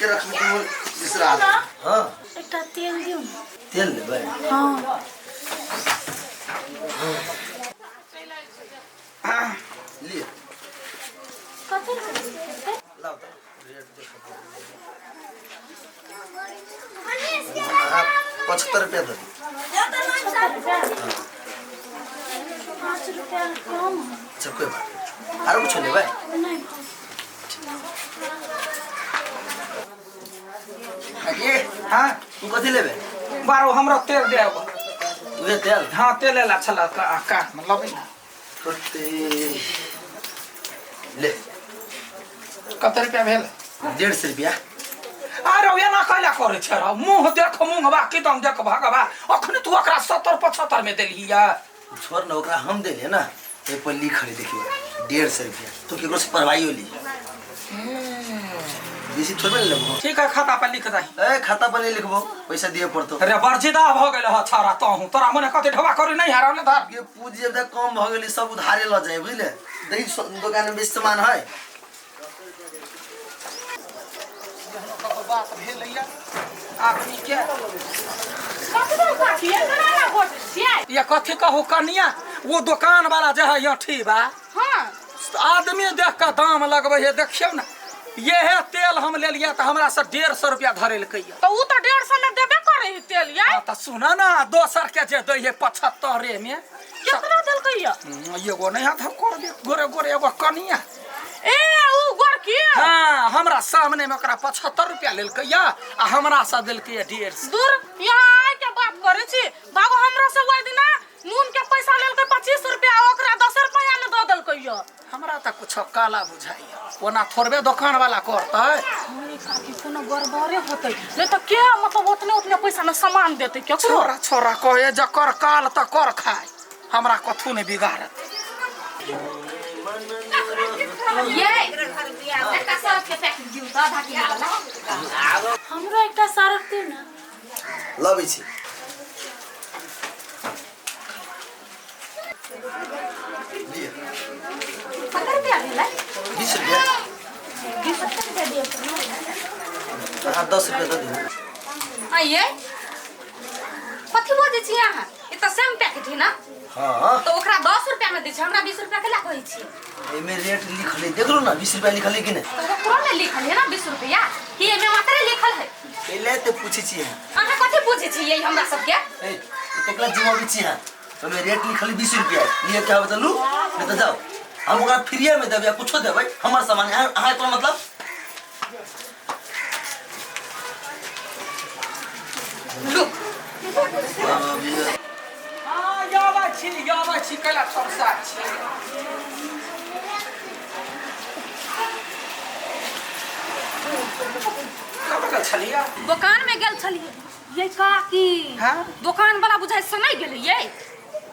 रखबी तू बिसरा दे। हाँ। एकटा तेल दियौ ने। तेल लेबै? हाँ। लिअ। कते रुपया? लाउ तऽ रेट देखऽ। अहाँ 75 रुपया दऽ दियौ। 75 रुपया? 5 रुपया कम है। अच्छा, कोई बात नहीं। आरो कुछो लेबै? नहीं। काकी। हाँ। तू कथी लेबै? बारो हमरा तेल दे एगो। उहे तेल? हाँ, तेल एला छला का लबै ना। कते ले। कते रुपया भेल? 150 रुपया। अरे एना कैला करै छै रौ? मुँह देख मुँहबा किदन देख भगवा, अखनी तू ओकरा 70 75 में देलही या। छोड़ ना, ओकरा हम देलियै ना, एहि पर लिखल है, देखियौ, 150 रुपया। तू केकरो से परवाइयो ली, बेसी थोड़बे ने लेबो। ठीक है, खाता पर लिख दही। ए, खाता पर नहीं लिखबो, पैसा दिए पड़तो। अरे बर्जिदा भ गेल ह छौड़ा तोहू, तोरा मने कथी ढोबा करी नहीं हरावले धर। ये पूंजी जब तक कम भ गेली सब उधारे ल जाए, बुझले? दही दुकान में बेसी सामान है। बात भेलैया आदमी के। काकी, एतना ना बजै छियै। ये कथी कहू कनिया, वो दुकान वाला जे है अठी बा। हाँ। आदमी देख के दाम लगबै है। देखियौ ने, यहे तेल हम लेलियै तऽ हमरा से 150 रुपया धरेलकै। तऽ उ तऽ 150 में देबे करै है तेल यै। हाँ, तऽ सुन ना, दोसर के जे दै है 75 में। केतना देलकै या? एगो नहीं हाथ कर दे गोरे गोरे एगो कनिया। ए, उ गोरकी? हाँ, हमरा सामने में ओकरा 75 रुपया लेलकै या आ हमरा से देलकै या 150। दूर, यहाँ आइ के बात करै छी, बाबू। हमरा से ओहि दिना नून के पैसा लेलकै 25 रुपया, ओकरा 10 रुपया में दऽ देलकै या। हमरा तऽ कुछो काला बुझाइया, ओना थोड़बे दोकान वाला करतै। अरे काकी, कोनो गड़बड़े होतै, नहीं तऽ के मतलब ओतने ओतने पैसा में सामान देतै केकरो? छोरा छोरा कहे जकर काल तऽ कर खाय, हमरा कथू नहि बिगाड़त। ये एकटा सरफ के पैकेट दियौ तऽ, आधा किलो वाला। हमरो एकटा सरफ दियौ ने। लबै छी। लिअ। कते रुपया भेलै? 20 रुपया। 20 रुपया दियौ तऽ। अहाँ 10 रुपया दऽ दियौ। आ ये कथी बजै छी अहाँ? ई तऽ सेम पैकेट है ना? हाँ। तऽ ओकरा 10 रुपया में दै छै, हमरा 20 रुपया के ला कहै छी? एहिमे रेट लिखल है, देख लो ना, 20 रुपया लिखल है कि नहीं? तऽ ओकरो में लिखल है ना 20 रुपया, कि एहिमे मात्रे लिखल है? पहले तो पूछे छी हैं। अहाँ कथी पूछै छी हमरा सबके? ए, तो जिम्मेवारी छी हैं। ओहिमे रेट लिखल 20 रुपया लिए, क्या बतलू? नहीं तो जाओ, हम ओकरा फ्रीए में देबै या कुछो देबै, हमर सामान। अहाँ अहाँ कोनो मतलब? लू। हाँ, आबै छी, आबै छी। कैला समस्या छी? कतऽ गेल छलियै? दोकान में गेल छलियै ये काकी। हाँ? दोकान वाला बुझाइ से नहीं गेलै ये।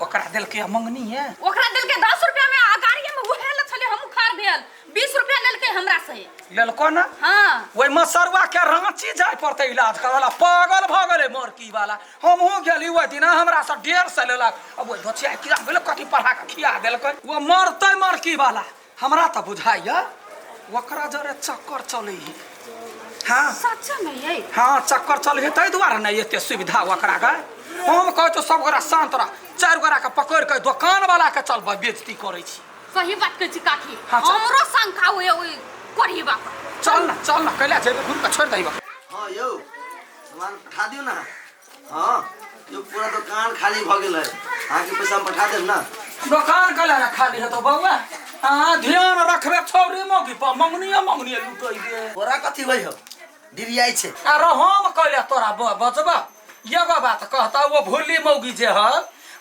ओकरा देलकै मंगनी है। ओकरा देलकै 10 रुपया में, आ गाड़िए में उहे ले छलियै हम उखाड़ भेल, 20 रुपया लेलकै हमरा से। लेलको ना? हाँ। ओहि मसरुआ के रांची जाय पड़तै इलाज करऽ ला, पागल भऽ गेलै मरकी वाला। हमहूँ गेली ओहि दिना, हमरा से 150 लेलक। अब ओहि धोचिया किया गेलै, कथी पढ़ा के खिया देलकै, ओ मरतै मरकी वाला। हमरा तऽ बुझाइया ओकरा जरे चक्कर चलै है। हाँ। सच में ये? हाँ, चक्कर चलै है, ताहि दुआरे ने एते सुविधा ओकरा के। हम कहै छौ सब गोरा शान्त रह, चारि गोरा के पकड़ि के दोकान वाला के चल बेइज्जती करै छी। सही बात कहै छी काकी। हाँ, चल। हमरो शंका हुए ओइ कोढ़ी बाप। चल ना, चल ना, कैला जेबै, घुरि के छोड़ि दही। हाँ यौ, सामान पठा दियौ ना। हाँ यौ, पूरा दुकान खाली भऽ गेल है, अहाँके पैसा हम पठा देब ना। दोकान कैला ने खाली हेतौ बौआ? अहाँ ध्यान रखबे छौरी मौगी पर, मंगनिए मंगनिए लुटैबे। तोरा कथी होइ हौ, डिरियाइ छै? अरे हम कैला तोरा बचबा? एगो बात कहता, वो भुल्ली मौगी जे है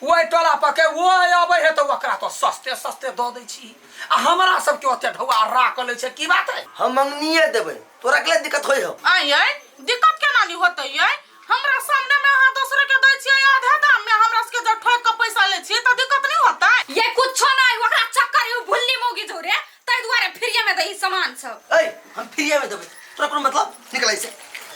ओहि टोला पके, वो अबै है तऽ ओकरा तऽ सस्ते सस्ते दऽ दै छी, आ हमरा सबके ओते ढौआ राखल लै छै, की बात है? हम मंगनिए देबै, तोरा के दिक्कत होइ हौ? आइ यै, दिक्कत केना नहीं होतै यै? हमरा सामने में अहाँ दोसरे के दै छियै आधे दाम में, हमरा सबके जब ठोक के पैसा लै छियै तऽ दिक्कत नहीं होतै? ये कुछो नहीं, ओकरा चक्कर you भुल्ली मौगी जोरे, ताहि दुआरे फ्रीए में दही सामान सब। ऐ, हम फ्रीए में देबै, तोरा कोनो मतलब? निकल ऐसे,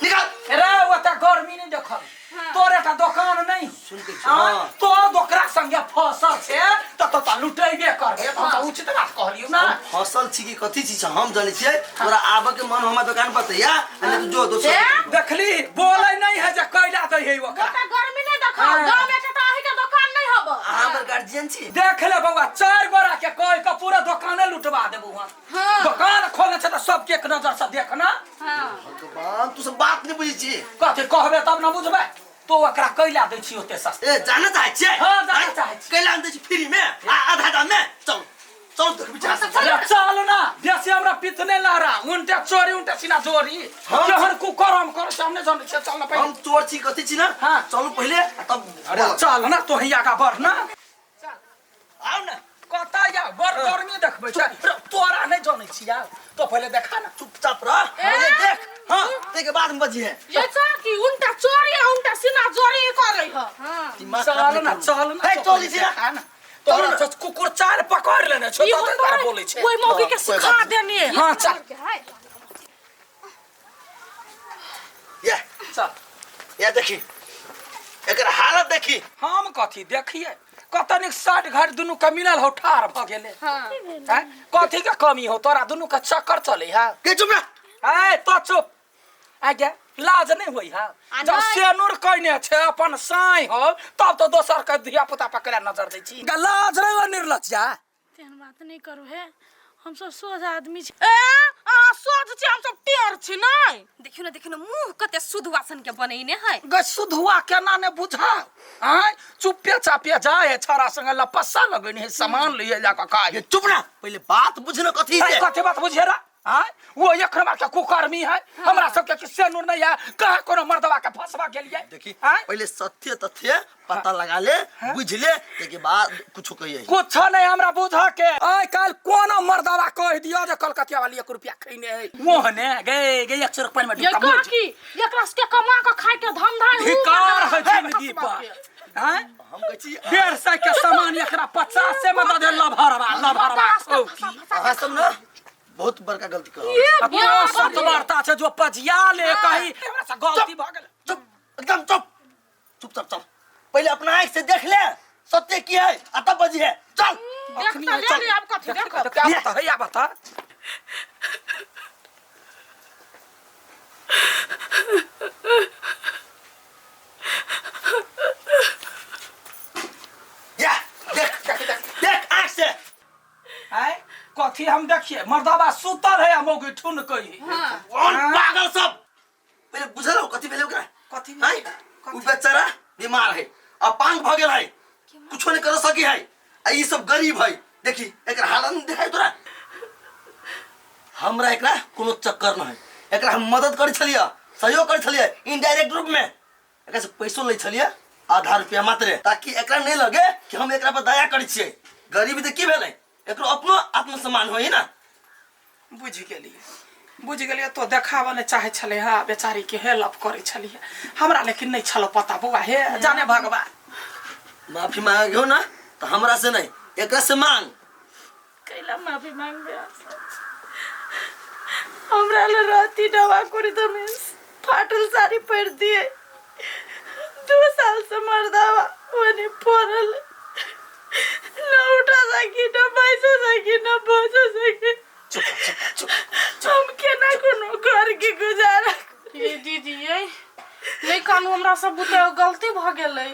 निकल। रे, ओते गर्मी नहीं देखल। हाँ। तोरे एकटा दोकान नहीं सुन के हाँ, हाँ। तो ओकरा संगे फसल छै तऽ तो लुटेबे करबे। तऽ हम तऽ उचित बात कहलियौ ना। फसल छी कि कथी छी से हम जानै छियै। तोरा आबऽ के मन हमरा दुकान पर तऽ या आ नहीं तो जो दोसर। देखली बोलै नहीं है जे कैला दै है ओकरा। ओकरा गर्मी नहीं देखाओ। हाँ। गाँव में के तो अही के दुकान नहीं हब। अहाँ हमर गार्जियन छी। देख ले बौआ, 4 गोरा के कह के पूरा दुकाने लुटवा देबू हम। हाँ। दुकान खोलने छै तऽ सबके एक नजर से देखना। हाँ। भगवान, तू सब बात नहीं बुझै छी। कथी कहबे तब न बुझबै। तो ओकरा कैला दै छी ओते सस्ता? ए जाना चाहै छियै? हाँ, जाना चाहै छी। कैला दै छी फ्री में आ आधा दाम में? चल चल देखबी जा। अरे चल ना, बेसी हमरा पितने लारा उनटे चोरी उनटे सीना जोरी। केहन कुकर्म करै छै हम नहि जानै छियै। चल ना पहिले। हम चोर छी कथी छी ना? हाँ। चलू पहिले आ तब। अरे बोलब। चल ना, तो ही आगा बढ़ ना। आउ ना। कतऽ या बड़ गर्मी देखबै छै। रे, तोरा नहि जानै छियै, तो पहिले देखा ना। चुपचाप रह, पहिले देख। हाँ, ताहिके बाद में बजिहे। ये चाकी उनटा चोरी आ उनटा सीना जोरी करै ह। हाँ। दिमाग चल खराब ना, नहीं करू। चल ना, हे, तो चल छी ना। देखा ना। तोरा चल ना। तो कुकुर चाल पकड़ लेने छौ, ई तो तोरा बोलै छै। ओहि मौगी के हाँ, कोई सिखा बात नहीं। देनी है। हाँ, चल। या चल। या देखी एकर हालत देखी। हम कथी देखिए, कत नीक साठ घाट दुनू के मिलल हो, ठाढ़ भ गेलै। हाँ। हैं? कथी के कमी हो तोरा दुनू के चक्कर चले है। के चुप रह। ए तो चुप आज्ञा, लाज नहीं होई है? आ जब नहीं। सेनुर कइने छे अपन साई हो तब तो दोसर के धिया पुता पकड़ा नजर दै छी। लाज नहीं हो निर्लज्जा। तेहन बात नहीं करू हे, हम सब सोझ आदमी छी। ए अहाँ सोझ छी, हम सब टेढ़ छी नहीं। देखियो ना, देखियो ना, मुंह कते शुद्ध वासन के बनेने है। गे सुधुआ केना ने बुझाओ? आय चुप्पे चापे जाए है छड़ा संगे लपस्सा लगेने है, सामान लिए जाके खाए। ये चुप ना, पहिले बात बुझ न कथी है छै। कथी बात बुझे रा? आय वो एक नंबर के कुकर्मी है। हमरा सबके कि सेनुर नहीं है, कहाँ कोनो मर्दवा के फंसवा गेलियै। देखी आय पहिले सत्य तथ्य पता लगा ले, बुझ ले, ताहिके बाद कुछो कहिए। कुछ नहीं हमरा बुझ के। आइ काल्हि कोनो मर्दवा कह दियो जे कलकतिया वाली 1 रुपया खैने है, ओहने गे गे 100 रुपया में ये ढुका मुड़। काकी एकरा सबके कमा के खाय के धंधा है, उ धिकार है मर्दवा जिंदगी फंसवा पर। के। आय हम कहै छी 150 के सामान एकरा 50 में दऽ दे लभरवा लभरवा ठोकी। अहाँ सब ना बहुत बड़का गलती कर। ये अब बियाह तो भऽ गेल। सतवार्ता छै जो पजिया ले कही हमरा से गलती भऽ गेल। चुप, एकदम चुप, चुपचाप चल, पहिले अपना आँख से देख ले सत्य की है आ तब बजी है। चल देख तऽ ले ले, आब कथी देखब। क्या बता है, या बता। या देख देख आँख से। आय कथी हम देखिए, मर्दवा सुतल है आ मौगी ठुन कही। कौन पागल सब, पहिले बुझल हो कथी भेलै ओकरा? कथी हैं? भेलै? उ बेचारा बीमार है, अपांग भ गेल है, कुछो नहीं कर सकी है, आ ई सब गरीब है। देखी एकर हालत नहीं देखाई तोरा। हमरा एकरा कोनो चक्कर न है, एकरा हम मदद करै छलियै, सहयोग करै छलियै इनडायरेक्ट रूप में, एकरा से पैसो लै छलियै आधा रुपया मात्रे, ताकि एकरा नहीं लगे कि हम एकरा पर दया करै छियै। गरीबी तऽ की भेलै, एकरो अपनो आत्मसम्मान होई ना। बुझि गेलियै, बुझि गेलियै। तो देखाबऽ नहि चाहै छलै हँ बेचारी के हेल्प करै छलियै हमरा, लेकिन नहि छल पता बौआ। हे जाने भगवान। माफी मांगे हो ना तो हमरा से नहीं, एकरा से मांग। कैला माफी मांगबे? हमरा ले रहती दवा करी तो में फाटल साड़ी पहिर दिए। 2 साल से मर्दावा ओने पड़ल, न उठा सकी, न बैसा सकी, न बस सकी। चुप चुप चुप। हम केना कोनो घर के गुजारा? ये दीदी ये नहीं कानू, हमरा सब बुते गलती भऽ गेलै।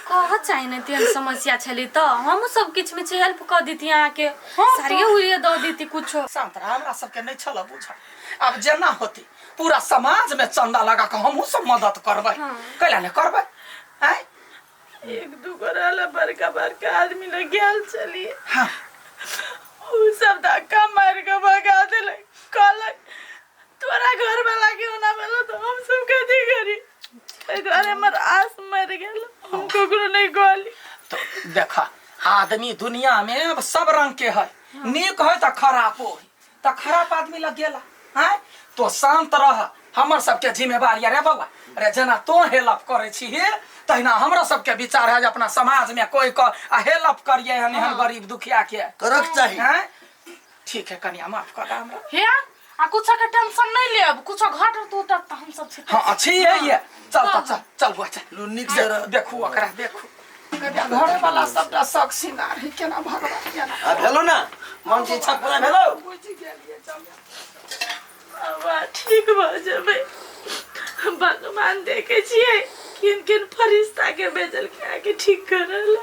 कह चाहे ने तेहन समस्या छलै तऽ हमहूँ सब किछु में हेल्प कऽ देती अहाँके, साड़िये उड़िए दऽ देती कुछो। शांत रह, हमरा सबके नहीं छल बुझल। आब जेना होती पूरा समाज में चंदा लगा के हमहूँ सब मदद करबै। कैला नहि करबै? आँय एक दू गो रहल बड़का बड़का आदमी लग गेल छलियै। हाँ। उ सब धक्का मारि के भगा देलक, कहलक तोरा घर वाला के ओना भेलो तऽ हम सब कथी करी। एहि दुआरे हमर आस मरि गेल, हम ककरो नहीं कहली। तो देखा आदमी दुनिया में अब सब रंग के है, नीक है तऽ खरापो है, तऽ खराप आदमी लग गेला। आँय तो शांत रह, हमर सबके जिम्मेवारी। अरे बौआ अरे जेना तो हेल्प करै छी तहिना हमरा सबके विचार है जे अपना समाज में कोई क आ हेल्प करिए हन एहन गरीब दुखिया के। करक चाही। आँय ठीक है कनिया, माफ कर हमरा। हे आ कुछ के टेंशन नहीं लेब, कुछ घट टूटत तऽ हम सब छी। हाँ अच्छी है ये। चल तऽ चल चल बुआ चल। लू नीक से रह। देखू ओकरा देखू, कनिया घरे वाला सबटा शौक सिंगार है केना भगवान केना। आ भेलो ना मन के इच्छा पूरा भेलो। बुझि गेलियै, चल। बाबा ठीक भऽ जेबै, भगवान देखे छियै किन किन फरिश्ता के भेजलकै आके ठीक करल।